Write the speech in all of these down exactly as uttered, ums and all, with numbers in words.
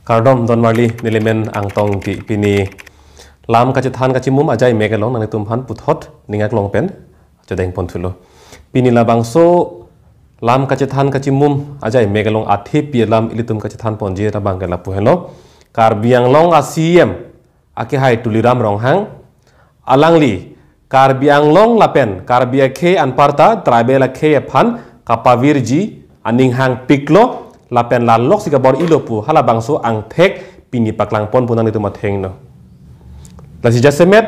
Kardom donmarli, nelimen Angtong Ingti, pini lam kachethan kachimum ajai mek along nanglitum aphan puthot ning aklong pen chodeng pon thulo. Pini labangso lam kachethan kachimum ajai mek along athepi alam ilitum kachethan ponji abangke lapu henlo. Karbi Anglong a C E M akehai Tuliram Ronghang, alangli Karbi Anglong lapen Karbi akhei anparta tribal akhei aphan kapavirji aning hangpiklo lapen lalok si kabor-ilo pu halabangso angthek pini paklang pon pu nanglitum athengno. Lasi jasemet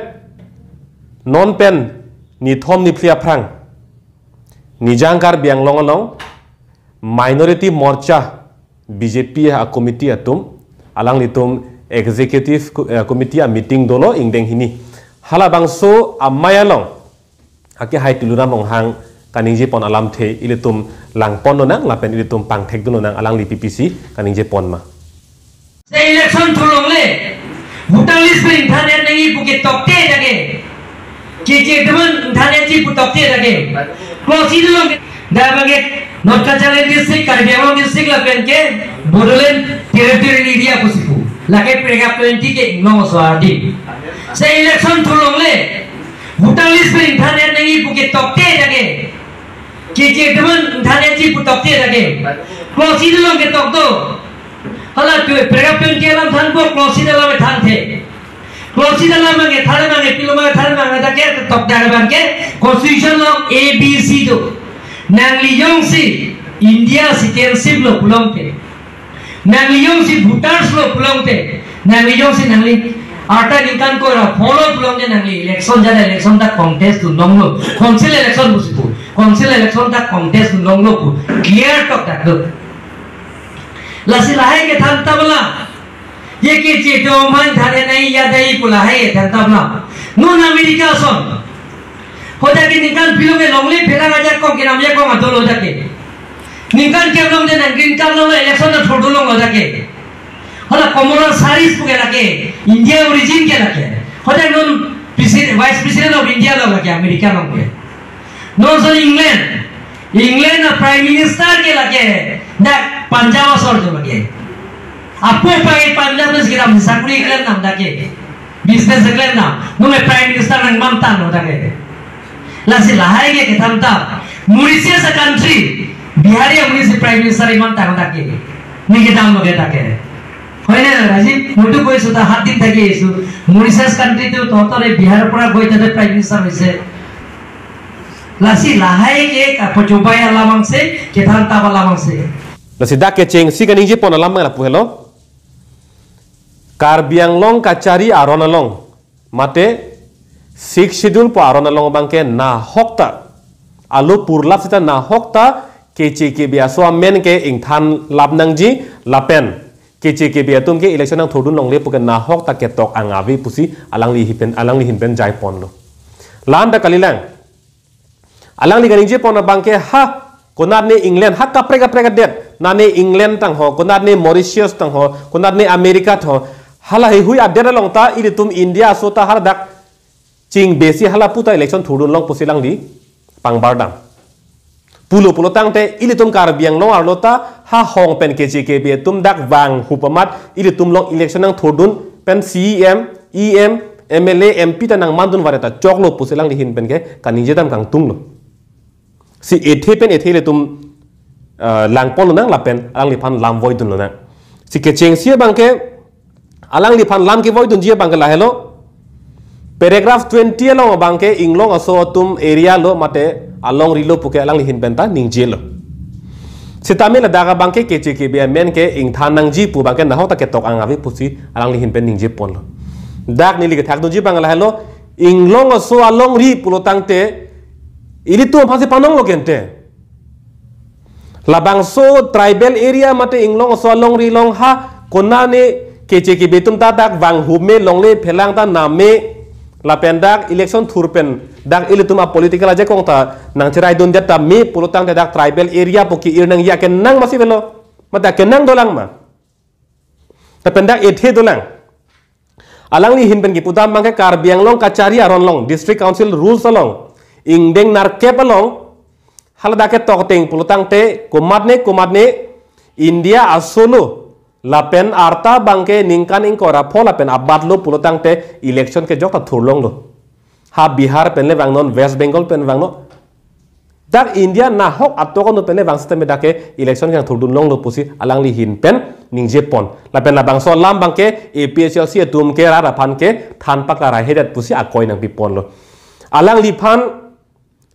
non pen nithom niphli aphrang Nijang Karbi Anglong along Minority Morcha B J P a committee atum, alanglitum executive co-, eh, committee a meeting dolo ingdeng hini. Halabangso amei along akehai Tuliram Ronghang kaningje pon alamthe ilitum lang pon lonang lapen ilitum pangthek dun lonang, alangli P P C kaningje pon ma. Se election thurlongle, voter list pen ingthan-et nangji pu ke tokte jake. Keche teman ingthan-etji pu tokte jake. Klosi dolong ke, dak abangke North Cachar Hills District, Karbi Anglong District lapen ke Bodoland Territorial Area pusi pu. Lake paragraph twenty ke inglong so adi. Se election thurlongle, voter list pen ingthan-et nangji pu ke tokte jake. Keche teman ingthan-etji pu tokte jake. Klosi dolong ke tok do. Hala tu paragraph twenty alam thanpo, klosi alam thanthe. Klosi alam abangke than abangke pilo abangke than abangke jake tok dak abangke constitution along A B C do. Nangli jongsi India citizenship lo pulote, nangli jongsi voters lo pulote, nangli jongsi nangli arta ningkan ko ra follow pulote nangli election jada election ta contest dun longlo. Council election pusi pu. Council election ta contest dun longlo pu. Clear tok dak do. Lasi lahai kethan ta bala. Ye keche teman than-et nangji ya dai pu lahai kethan ta bala. Non America ason. Hodak ke ningkan pilo ke longle phelang ajakong kenam ajakong adolo jake. Ningkan kelong de nang green card lo election na thurdu longlo jake. Hala Kamala Harris pu ke lake India origin ke lake. Hodak non presi-, Vice President of India lo lake America along ke. Non so England. England a Prime Minister ke lake dak Punjab asor jo lake. Apo pai Punjab na sekiram sakuri klemnam dak ke. Business klemnam. Nome Prime Minister nangmantanglo dak ke. Lasi lahai ke kethan ta. Mauritius a country. Bihari a Mauritius Prime Minister imantang dak ke. Neli kedamlo ke dak ke. Hoine Rajiv, mutu koi suta hat din thaki isu. Mauritius country tu tohotore Bihar pura koi tate Prime Minister hoise. Lasi lahai ke kapochobai alam angse, kethan ta alam angse. Lasi dak kechengsi kaningje pon alam abang lapu helo. Karbi Anglong kachari aron along, mate Sixth Schedule pu aron along abangke nahok ta, alo purlap sita nahok ta K C K B aso amen ke ingthan lap nangji lapen K C K B atum ke election nangthurdun longle pu ke nahok ta ketok ang ave pusi alangli hipen, alangli hinpen jai ponlo. Lam ta kalilang. Alangli kaningje pon abangke ha, konat ne England, ha kaprek kaprek adet, nane England tangho, konat ne Mauritius tangho, konat ne America tho, hala heihui adet along ta ilitum India aso ta hala dak chingbesi hala puta election thurdun long pusi alangli pangbar dam. Pulo pulo tangte ilitum Karbi Anglong arlo ta ha hong pen K C K B atum dak vanghup amat ilitum along election nangthurdun pen C E M, E M, M L A, M P ta nangmandun vare ta choklo pusi alangli hinpen ke kaningje dam kangtunglo. Si ethe pen ethe ilitum, ah, lang pon lonang lapen alangliphan lam voidun lonang. Si kechengsi abangke alangliphan lam kevoidunji abangke lahelo. Paragraph twenty along abangke inglong aso atum area lo mate alongri lo puke alangli hinpen ta ningjelo. Sitame ladak abangke K C K B amen ke ingthan nangji pu abangke nahok ta ketok ang ave pusi alangli hinpen ningje ponlo. Dak neli kethakdunji abang lahelo, inglong aso alongri pulo tangte ilitum aphansi panonglo kente. Labangso tribal area mate inglong aso alongri along ha konane K C K B atum ta dak vanghup me longle phelang ta nam me lapen dak election thur pen dak ilitum a political ajakong ta nangcheraidundet ta me pulo tangte dak tribal area pu ke-ir nangji akenang masi avelo. Mate akenang dolang ma. Lapen dak ethe dolang. Alangli hinpen kipudam abangke Karbi Anglong kachari aron along, District Council rules along, ingdeng nerkep along, hala dak ketok ateng pulo tangte komatne komatne India aso lo lapen arta abangke ningkan ingkoi ra pho lapen abatlo pulo tangte election kejok ta thurlonglo. Ha Bihar pen le vangnon, West Bengal pen vangnon. Dak India nahok atok anu pen le vang sitame dak ke election kang thurdun longlo pusi alangli ahin pen ningje pon. Lapen labangso alam abangke A P H L C atum ke rat aphan ke than paklaraihedet pusi akoi nangpi ponlo. Alangliphan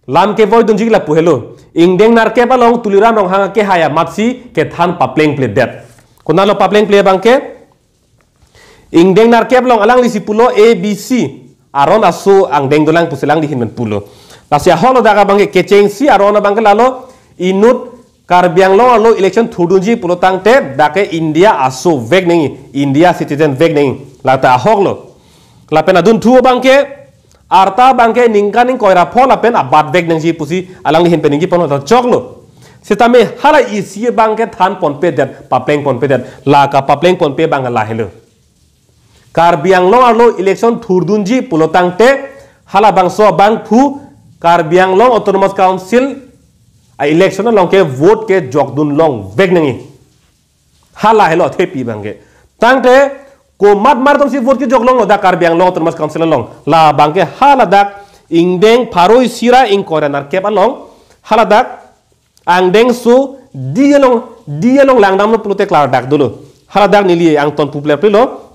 lam kevoi dunji lapu helo. Ingdeng nerkep along Tuliram Ronghang akehai amatsi kethan paplengpledet. Konatlo paplengple abangke? Ingdeng nerkep along alanglisi pulo A B C aron aso angdeng dolang pusi alangli ahin pen pulo. Lasi ahoklo dak abangke kechengsi aron abangke lalo inut Karbi Anglong arlo election thurdunji pulo tangte dak ke India aso vek nangji, India citizen vek nangji. Lata ahoklo. Lapen adunthu abangke arta abangke ningkan ingkoi ra pho lapen abat vek nangji pusi alangli ahin pen ningje pon ta choklo. Sitame hala isi abangke than ponpedet, papleng ponpedet, la kapapleng ponpe abang lahelo. Karbi Anglong arlo election thurdunji pulo tangte halabangso abangphu Karbi Anglong Autonomous Council a-election along ke vote kejokdun long vek nangji. Hala helo thepi abangke. Tangte komat mar atumsi vote kejok longlo dak Karbi Anglong Autonomous Council along? Labangke hala dak ingdeng pharo isi ra ingkoi ra nerkep along hala dak angdengso D along, D along langdamlo pulote klardak dolo. Hala dak neli angton pupleplelo.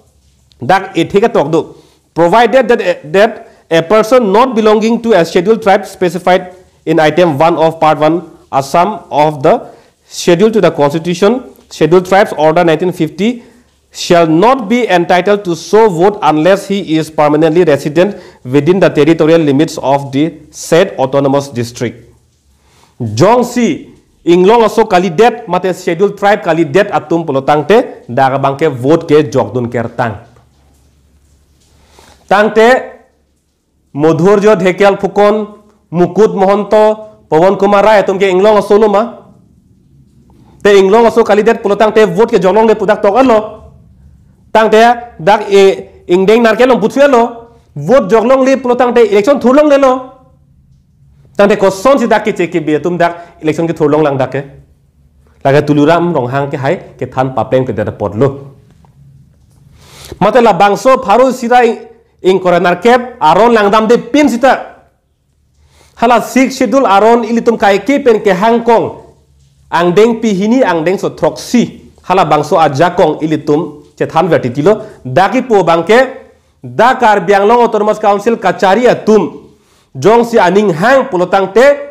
Dak ethe ketok do. Provided that, that a person not belonging to a scheduled tribe specified in item one of part one, a sum of the Schedule to the Constitution, Scheduled Tribes Order nineteen fifty, shall not be entitled to so vote unless he is permanently resident within the territorial limits of the said autonomous district. Jongsi inglong aso kalidet mate scheduled tribe kalidet atum pulo tangte dak abangke vote kejokdun kertang. Tangte Madhurjya Dhekal Phukan, Mukut Mahanta, Pawan Kumar Rai atum ke inglong aso lo ma? Te inglong aso kalidet pulo tangte vote kejok longle pu dak tok arlo. Tangte dak e ingdeng nerkep along puthu arlo. Vote jok longle pulo tangte election thur longlelo. Tangte kosonsi dak keche kebe atum dak election kethur longlang dak ke? Lake Tuliram Ronghang akehai kethan paplengpledet apotlo. Mate labangso pharo isi ra ing-, ingkoi ra nerkep aron langdamde pen sita hala Sixth Schedule aron ilitum kaike pen kehangkong angdengpi hini angdengso throksi halabangso ajakong ilitum chethan vertitilo. Dak kipu abangke dak Karbi Anglong Autonomous Council kachari atum jongsi aning hang pulo tangte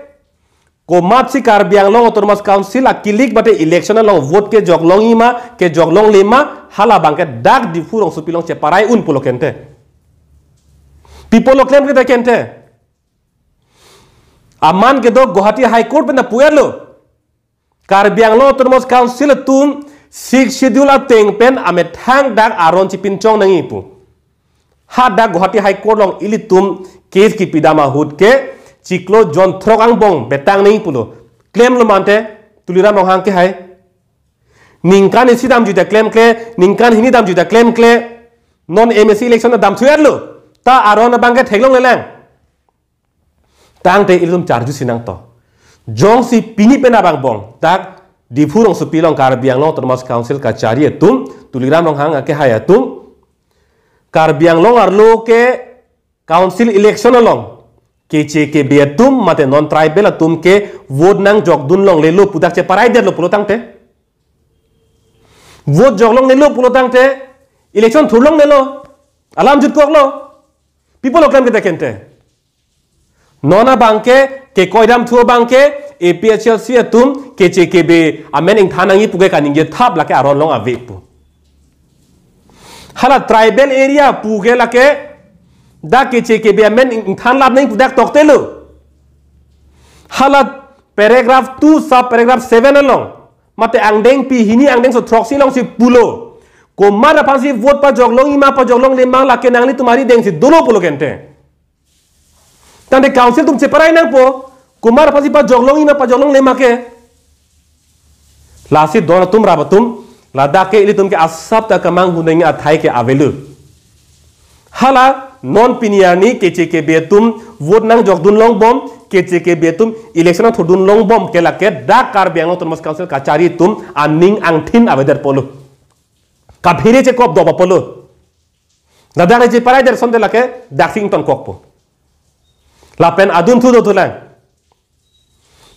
komatsi Karbi Anglong Autonomous Council akilik mate election along vote kejok longji ma, kejok longle ma, halabangke dak Diphu rongsopi along cheparai un pulo kente. Pi apotlo klemkle dak kente? Aman kedo Guwahati High Court pen apu arlo. Karbi Anglong Autonomous Council atum Sixth Schedule ateng pen amethang dak aron chipinchong nangji pu. Hadak Guwahati High Court along ilitum case kipidam ahut ke chiklo jon throk angbong betang nangji pulo. Klemlo mante Tuliram Ronghang akehai. Ningkan isi damjui ta klemkle, ningkan hini damjui ta klemkle. Non M A C election damthu arlo. Ta aron abangke theklonglelang. Tangte ilitum charjusi nangto. Jongsi pini pen abang bong dak Diphu rongsopi along Karbi Anglong Autonomous Council kachari atum, Tuliram Ronghang akehai atum, Karbi Anglong arlo ke council election along keche kebe atum mate non tribal atum ke vote nangjokdun longlelo pu dak cheparaidetlo pulo tangte, vote jok longlelo pulo tangte election thur longlelo. Alam jutkoklo. Pi apotlo klemkle dak kente? Non abangke kekoidamthu abangke A P H L C atum keche kebe amen ingthan nangji pu ke kaningje thap lake aron along ave pu. Hala tribal area pu ke lake dak keche kebe amen ingthan lap nangji pu dak toktelo. Hala paragraph two sub paragraph seven along mate angdengpi hini angdengso throksi alongsi pulo. Komat aphansi vote pajok longji ma pajok longle ma lake nanglitum aridengsi dolo pulo kente. Tangte council atum cheparai nangpo, komat aphansi pajok longji ma pajok longle ma ke. Lasi don atum rap atum, ladak ke ilitum ke asap ta kemanghu nangji athai ke avelo. Hala non pini arni keche kebe atum vote nangjokdun longbom, keche kebe atum election nangthurdun longbom ke lake dak Karbi Anglong Autonomous Council kachari atum aning angthin avedetpolo. Kaphere chekop do apotlo. Ladak le cheparai der sonte lake daksi ingtonkokpo. Lapen adunthu dothulang.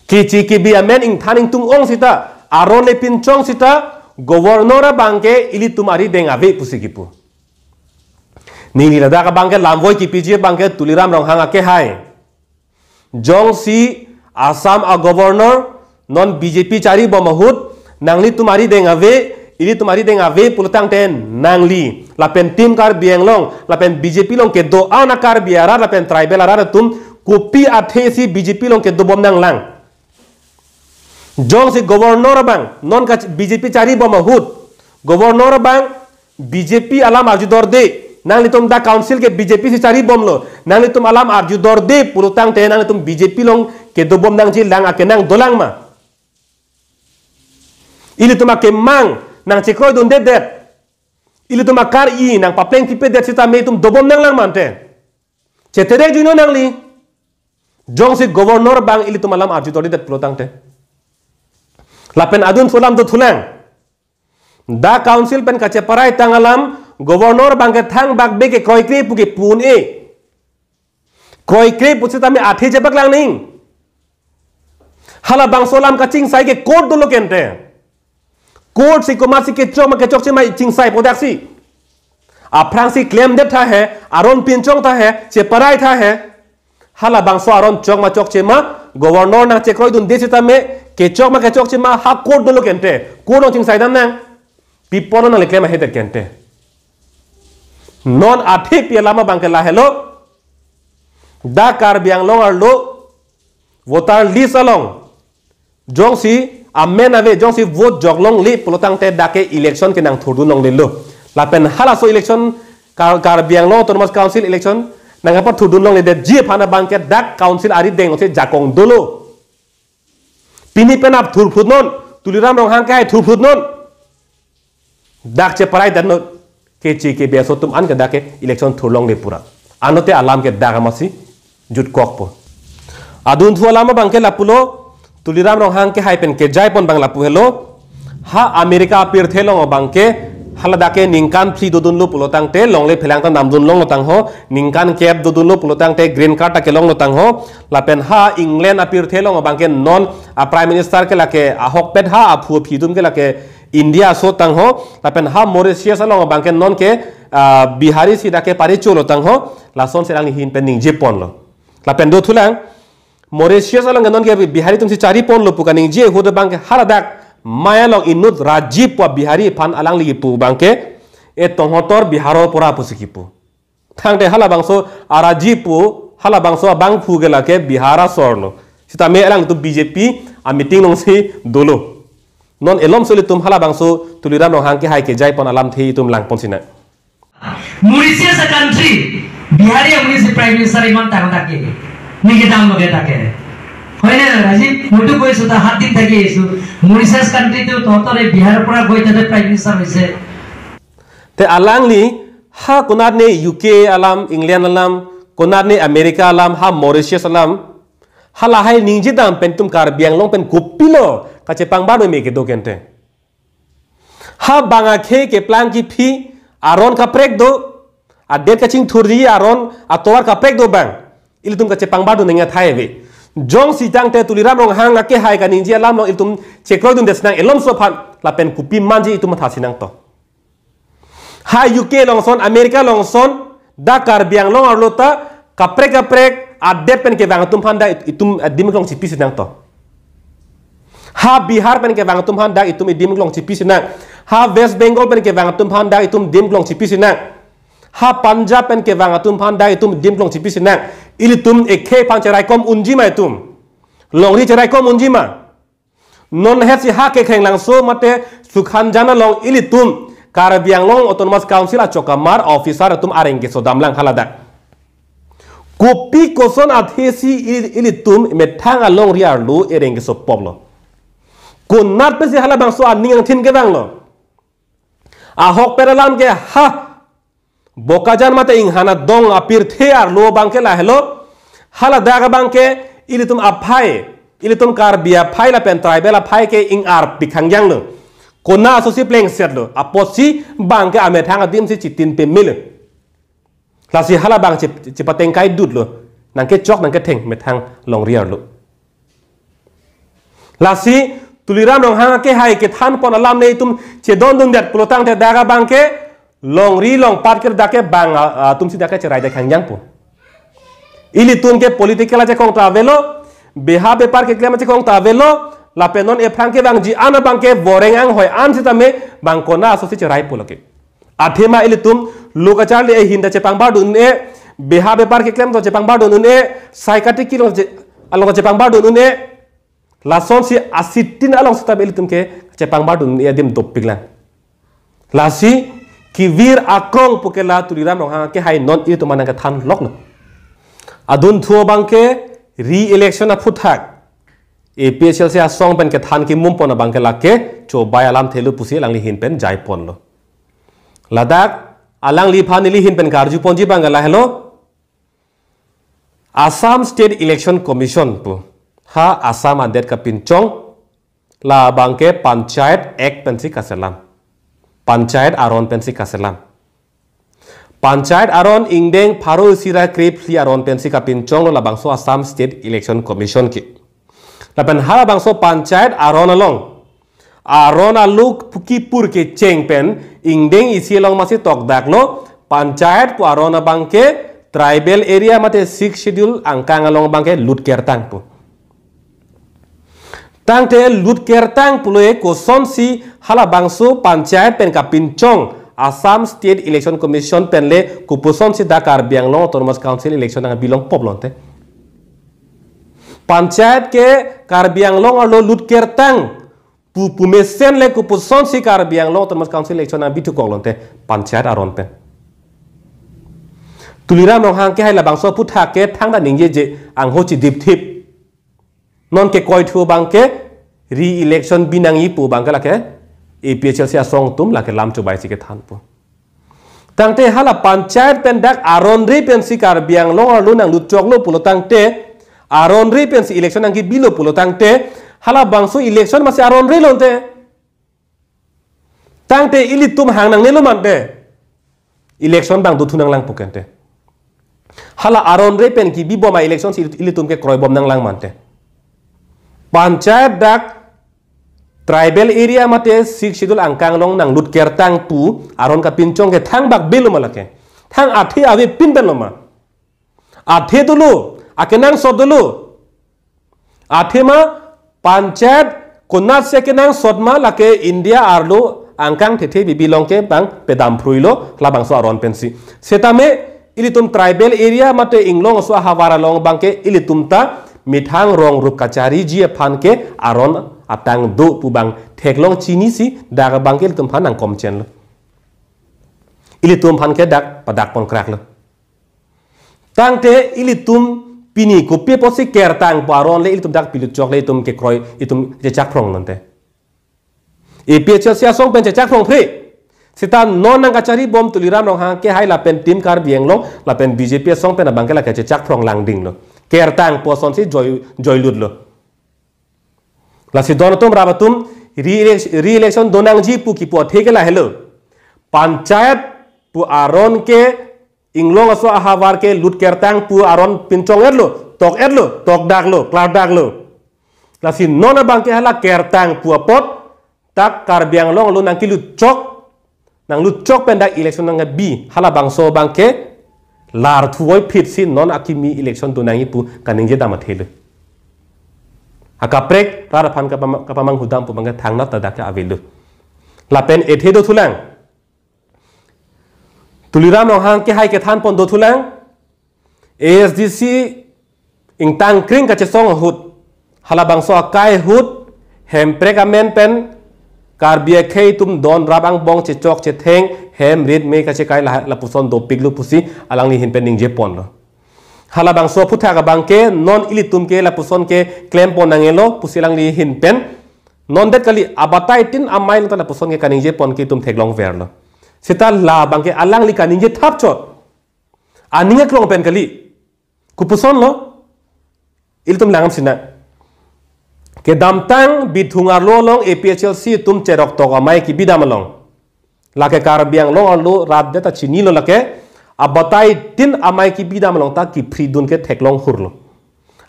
Keche kebe amen ingthan ingtung-ong sita, aron le pinchong sita, governor abangke ilitum arideng ave pusi kipu. Neli ladak abangke lamvoi kipiji abangke Tuliram Ronghang akehai. Jongsi Assam a governor non B J P charibom ahut, nanglitum arideng ave, ilitum arideng ave pulotangte nangli lapen Team Karbi Anglong lapen B J P along kedo-an a Karbi arat lapen tribal arat atum kopi athesi B J P along kedobom nanglang? Jongsi governor abang non ka B J P charibom ahut, governor abang B J P alam arjudorde, nanglitum dak council ke B J P si charibomlo, nanglitum alam arjudorde pulotangte nanglitum B J P along kedobom nangjilang, akenang dolang ma? Ilitum akemang nangchekroidunde det, ilitum akar-i nangpaplengpipe det sitame itum dobom nanglang ma ante? Chetere juno nangli. Jongsi governor abang ilitum alam arjudorde det pulotangte. Lapen adunthu alam dothulang. Dak council pen kacheparai tang alam, governor abangke thangbak bek ke kroikre pu kepu un-e. Kroikre pusitame athe chepaklang ning. Halabangso alam kachingsai ke court dolo kente. Court si komatsi kechok ma kechokche ma chingsaipo daksi. Aphrangsi klemdet tha he, aron pinchong tha he, cheparai tha he. Halabangso aron chok ma chokche ma, governor nangchekroidunde sitame, kechok ma kechokche ma, ha court dolo kente. Court along chingsaidam nang. Pi apotlo nangli klem ahedet kente? Non athe pi alam abangke lahelo. Dak Karbi Anglong arlo voter list along jongsi amen ave, jongsi vote joklongle pulotangte dak ke election ke nangthurdunlongledetlo. Lapen halaso election, Kar-, Karbi Anglong Autonomous Council election nangpathurdunlongledetji aphan abangke dak council arideng alongsi jakong dolo. Pini penap thurphutnon, Tuliram Ronghang ke hai thurphutnon. Dak cheparai dan no, keche kebe aso atum an ke dak ke election thurlongle pura. Anlote alam ke dak amatsi jutkokpo. Adunthu alam abangke lapulo, Tuliram Ronghang ke hai pen kejaipon abang lapu helo. Ha America apirthe along abangke haladak ke ningkan phli dodunlo pulotangte, longle phelang ta namdunlonglo tangho, ningkan kep dodunlo pulotangte green card ta kelonglo tangho. Lapen ha England apirthe along abangke non a Prime Minister ke lake ahokpet, ha aphu aphi atum ke lake India aso tangho. Lapen ha Mauritius along abangke non ke, ah, Bihari si dak ke paricholo tangho. Lasonsi alangli ahin pen ningjeponlo. Lapen dothulang, Mauritius along ke non ke Bihari atumsi chariponlo pu kaningje ahut abangke haladak Maya along inut Rajiv pu a Bihari aphan alangli kipu abangke, e tonghotor Bihar-o pura pusi kipu. Tangte halabangso a Rajiv pu, halabangso abangphu ke lake Bihar asorlo. Sitame alangtum B J P a meeting alongsi dolo. Non elomso ilitum halabangso Tuliram Ronghang ke hai kejaipon alamthe itum langpon sinang. Mauritius a country, Bihari amonit si Prime Minister iman tang thake. Neke dam loge thake. Hoine Rajiv, moitu koisu ta সাত দিন thaki ahisu. Mauritius country tu tohotore Bihar pura goi tate Prime Minister hoise. Te alangli ha konatne U K alam, England alam, konatne America alam, ha Mauritius alam, halahai ningjedam pen itum Karbi Anglong pen kopilo kachepangbar me kedo kente? Ha bang akhei keplang kephi aron kaprek do, adet kachingthurji aron atovar kaprek do bang, ilitum kachepangbar dun nangji athai ave. Jongsi tangte Tuliram Ronghang akehai kaningje alam along ilitum chekroidunde sinang elomso aphan, lapen kopi manji itum matha sinang to. Ha U K along ason, America along ason, dak Karbi Anglong arlo ta kaprek kaprek adet pen kevang atum aphan dak it-, itum adim kelong chipi sinang to. Ha Bihar pen kevang atum aphan dak itum idim kelong chipi sinang. Ha West Bengal pen kevang atum aphan dak itum dim kelong chipi sinang. Ha Punjab pen kevang atum aphan dak itum dim kelong chipi sinang. Ilitum ekhei aphan cheraikom unji ma itum? Longri cheraikom unji ma? Non hetsi ha Kekheng Langso mate Sukhanjan along ilitum Karbi Anglong Autonomous Council achokamar officer atum areng keso damlang haladak. Kopi koson athesi il-, ilitum methang alongri arlo ereng kesopoplo? Konat pensi halabangso aning angthin kevanglo? Ahokpet alam ke ha Bokajan mate Inghan adong apirthe arlo abangke lahelo. Haladak abangke ilitum aphai, ilitum Karbi aphai lapen tribal aphai ke ing-arpi khangjanglo. Konat asosi plengsetlo. Apotsi bangke amethang adim si chitin pemelo. Lasi hala bang chip chipateng kai dutlo. Nangkechok nangketheng methang longri arlo. Lasi Tuliram Ronghang ke hai kethan pon alam nelitum chedondundet pulotangte dak abangke longri longpat ke dak ke bang, ah, atumsi dak ke cherai dak hangjang po. Ilitum ke political ajakong ta avelo, beha bepar keklem ajakong ta avelo, lapen non ephrang kevangji an abangke voreng anghoi an sitame bang konat asosi cherai po lake. Athema ilitum lo kacharli ahin ta chepangbar dun-e, beha bepar keklem ta chepangbar dun-e, saikati kilong che, along ta chepangbar dun-e, lasonsi asitin along sitame ilitum ke chepangbar dun-e adim dopiklang. Lasi kevir akrong pu ke la Tuliram Ronghang ke hai non ilitum anang kethan loklo. Adunthu abangke re-election aphuthak A P H L C asong pen kethan kimum pon abangke lake chobai alamthelo pusi alangli ahin pen jai ponlo. Ladak alangliphan neli ahin pen karju ponji abangke lahelo. Assam State Election Commission pu ha Assam adet kapinchong, la abangke Panchayat Act pensi kaselam. Panchayat aron pensi kaselam. Panchayat aron ingdeng pharo isi ra krephli aron pensi kapinchonglo labangso Assam State Election Commission ke. Lapen halabangso Panchayat aron along, aron aluk puki pur kecheng pen ingdeng isi along masi tokdaklo, Panchayat pu aron abangke tribal area mate Sixth Schedule angkang along abangke lut kertang pu. Tangte lut kertang pulo-e kosonsi halabangso Panchayat pen kapinchong Assam State Election Commission pen le kopusonsi dak Karbi Anglong Autonomous Council election nangbilong pop lonte. Panchayat ke Karbi Anglong arlo lut kertang pu pumesen le kopusonsi Karbi Anglong Autonomous Council election nangbi thukok lonte Panchayat aron pen. Tuliram Ronghang ke hai labangso aphuthak ke thangta ningjeje angho chidipthip. Non kekoithu abangke re-election binangji pu abangke lake A P H L C asong atum lake lam chobai si kethan po. Tangte hala Panchayat pen dak aron re pensi Karbi Anglong arlo nanglutchoklo pulo tangte, aron re pensi election nangkebilo pulo tangte, halabangso election masi aron re lonte. Tangte ilitum hang nangnelo mante, election bang dothu nanglang pu kente. Hala aron re pen kebibom a-election si ilitum ke kroibom nanglang mante. Panchayat dak tribal area mate Sixth Schedule angkang along nanglut kertang pu aron kapinchong ke thangbak belo ma lake. Thang athe avepin pen lo ma. Athe dolo, akenangsot dolo. Athema Panchayat konatsi akenangsot ma lake India arlo angkang thethe bibi along ke bang pedam phruilo labangso aron pensi. Setame ilitum tribal area mate inglong aso ahavar along abangke ilitum ta methang rong rup kachariji aphan ke aron atang do pu bang theklong chinisi dak abangke ilitum aphan nangkomchenlo. Ilitum aphan ke dak padak pon kraklo. Tangte ilitum pini kopi apotsi kertang pu aron le ilitum dak pilutchok le itum kekroi itum chechakphrong lonte. A P H L C asong pen chechakphrong phre. Seta non nangkacharibom Tuliram Ronghang ke hai lapen Team Karbi Anglong lapen B J P asong pen abangke lake chechakphrong langdinglo. Kertang pu asonsi joi, joilutlo. Lasi don atum rap atum re-elec-, re-election donangji pu kipu athe ke lahelo. Panchayat pu aron ke inglong aso ahavar ke lut kertang pu aron pinchong-etlo, tok-etlo, tokdaklo, klardaklo. Lasi non abangke hala kertang pu apot, dak Karbi Anglong arlo nangkelutchok, nanglutchok pen dak election nangbi, halabangso abangke lar thuvoiphit si non akimi election donangji pu kaningje dam athelo. Akaprek rat aphan kapama-, kapamanghu dam pu abangke thangnat ta dak ke avelo. Lapen ethe dothulang. Tuliram Ronghang ke hai kethan pon dothulang. A S D C ingtang kring kachesong ahut, halabangso akai ahut, hemprek amen pen Karbi akhei atum don rap angbong chechok chetheng hem rit me kachekai la, lapuson dopiklo pusi alangli ahin pen ningje ponlo. Halabangso aphuthak abangke non ilitum ke lapuson ke klem pon nangelo pusi alangli ahin pen non det kali abatai tin amei ta lapuson ke kaningje pon ke itum theklongverlo. Seta labangke alangli kaningje thapchot. Aning aklong pen kali. Kopusonlo? Ilitum langdam sinang. Kedamtang Bithung arlo along A P H L C atum cherok tok amei kebidam along, lake Karbi Anglong arlo rat det ta chinilo lake, abatai tin amei kebidam along ta kepri dun ke theklong hurlo.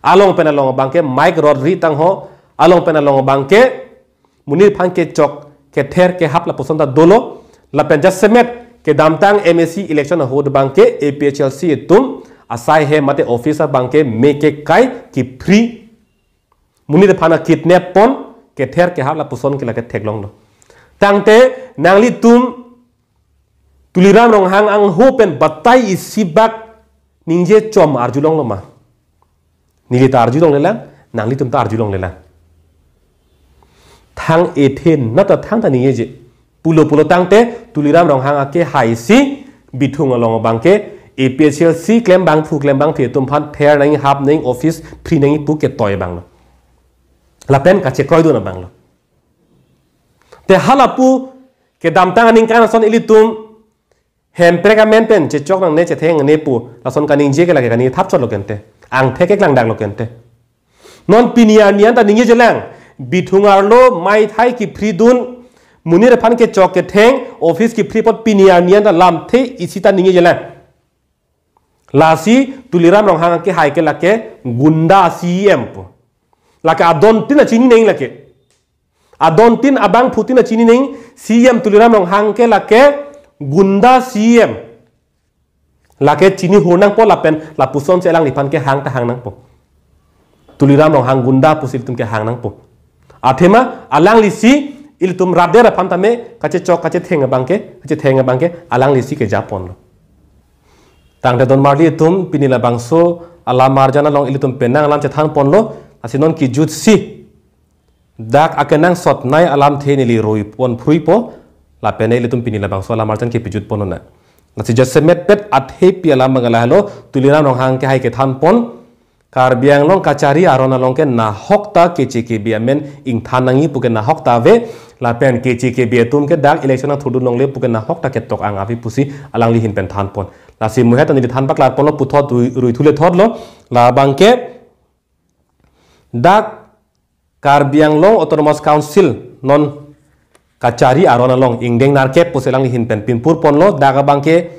Along pen along abangke mike rot ri tangho, along pen along abangke monit aphan kechok kether kehap lapuson ta dolo. Lapen jasemet kedamtang M A C election ahut abangke A P H L C atum asai he mate office abangke me kekai kepri, monit aphan akidnap pon, kether kehap lapuson ke lake theklonglo. Tangte nanglitum Tuliram Ronghang angho pen batai isi bak ningje chom arjulonglo ma? Neli ta arjulonglelang, nanglitum ta arjulonglelang. Thang ethe nat ta thangta ningjeje. Pulo pulo tangte Tuliram Ronghang akehai si Bithung along abangke A P H L C klembangphu klembangphi atum aphan ther nangji, hap nangji, office pri nangji pu ketoi abanglo. Lapen kachekroi dun abanglo. Te halapu kedamtang aningkan ason ilitum hemprek amen pen chechok nangne chetheng nangne pu lason kaningje ke lake kaningje thap chotlo kente. Angthek keklangdaklo kente. Non pini arni an ta ningjejelang. Bithung arlo mei thai kepri dun, monit aphan kechok ketheng, office kepri apot pini arni an ta lamthe isi ta ningjejelang. Lasi Tuliram Ronghang akehai ke lake gunda C E M pu. Lake adon tin ta chini nangji lake. Adon tin abangphu tin ta chini nangji, C E M Tuliram Ronghang ke lake gunda C E M. Lake chini hur nangpo lapen lapusonsi alangliphan kehang ta hang nangpo. Tuliram Ronghang gunda pusi ilitum kehang nangpo. Athema alangli si ilitum rat det aphan tame kachechok kachetheng abangke, kachetheng abangke alangli si kejaponlo. Tangte don marli atum, pini labangso alam arjan along ilitum penang alam chethanponlo, lasi non kejutsi dak akenangsot nei alamthe neli roi pon phruipo, lapen ilitum pini labangso alam arjan kepejut ponnang. Lasi jasemet pet athepi alam abang lahelo, Tuliram Ronghang akehai kethanpon, Karbi Anglong kachari aron along ke nahok ta K C K B amen ingthan nangji pu ke nahok ta ave, lapen K C K B atum ke dak election angthurdun longle pu ke nahok ta ketok ang ave pusi alangli ahin pen thanpon. Lasi muhet ta neli than paklarponlo, puthot rui, rui thule thotlo, labangke dak Karbi Anglong Autonomous Council non kachari aron along ingdeng nerkep pusi alangli ahin pen pinpurponlo, dak abangke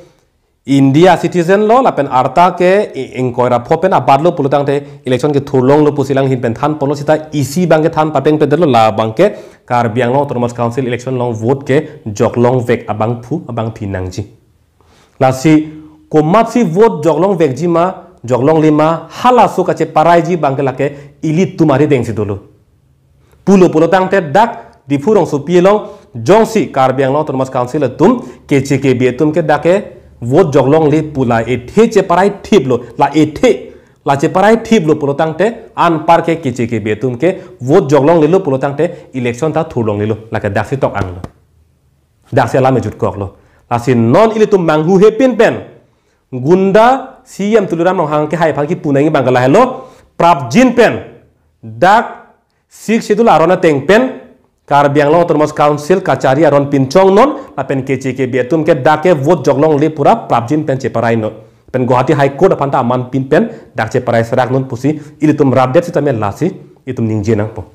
India citizen lo, lapen arta ke i-, ingkoi ra pho pen abatlo pulo tangte election kethurlonglo pusi alangli ahin pen thanponlo, seta isi abangke than papeng pedetlo, labangke Karbi Anglong Autonomous Council election along vote kejoklongvek abangphu abangphi nangji. Lasi komatsi vote joklongvekji ma, joklongle ma, halaso kacheparaiji abangke lake ilitum arideng si dolo. Pulo pulo tangte dak Diphu rongsopi along jongsi Karbi Anglong Autonomous Council atum K C K B atum ke dak ke vote joklongle pu la ethe cheparai thiplo, la ethe la cheparai thiplo pulo tangte anpar ke K C K B atum ke vote joklonglelo pulo tangte election ta thurlonglelo, lake daksi tok anglo. Daksi alam ejutkoklo. Lasi non ilitum manghuhe pin pen gunda C E M Tuliram Ronghang akehai aphan kipu nangji abang ke lahelo, prapjin pen dak Sixth Schedule aron ateng pen Karbi Anglong Autonomous Council kachari aron pinchongnon, lapen K C K B atum ke dak ke vote joklongle pu ra prapjin pen cheparainon. Pen Guwahati High Court aphan ta aman pin pen dak cheparai seraknon pusi ilitum rat det sitame lasi itum ningje nangpo.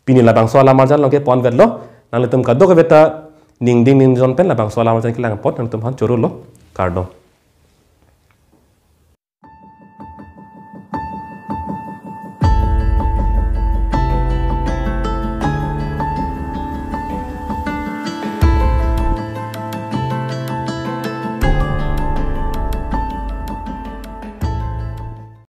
Pini labangso alam arjan along ke ponvetlo, nanglitum kadokave ta ningding ningjon pen labangso alam arjan kelang apot nanglitum aphan chorolo, kardom.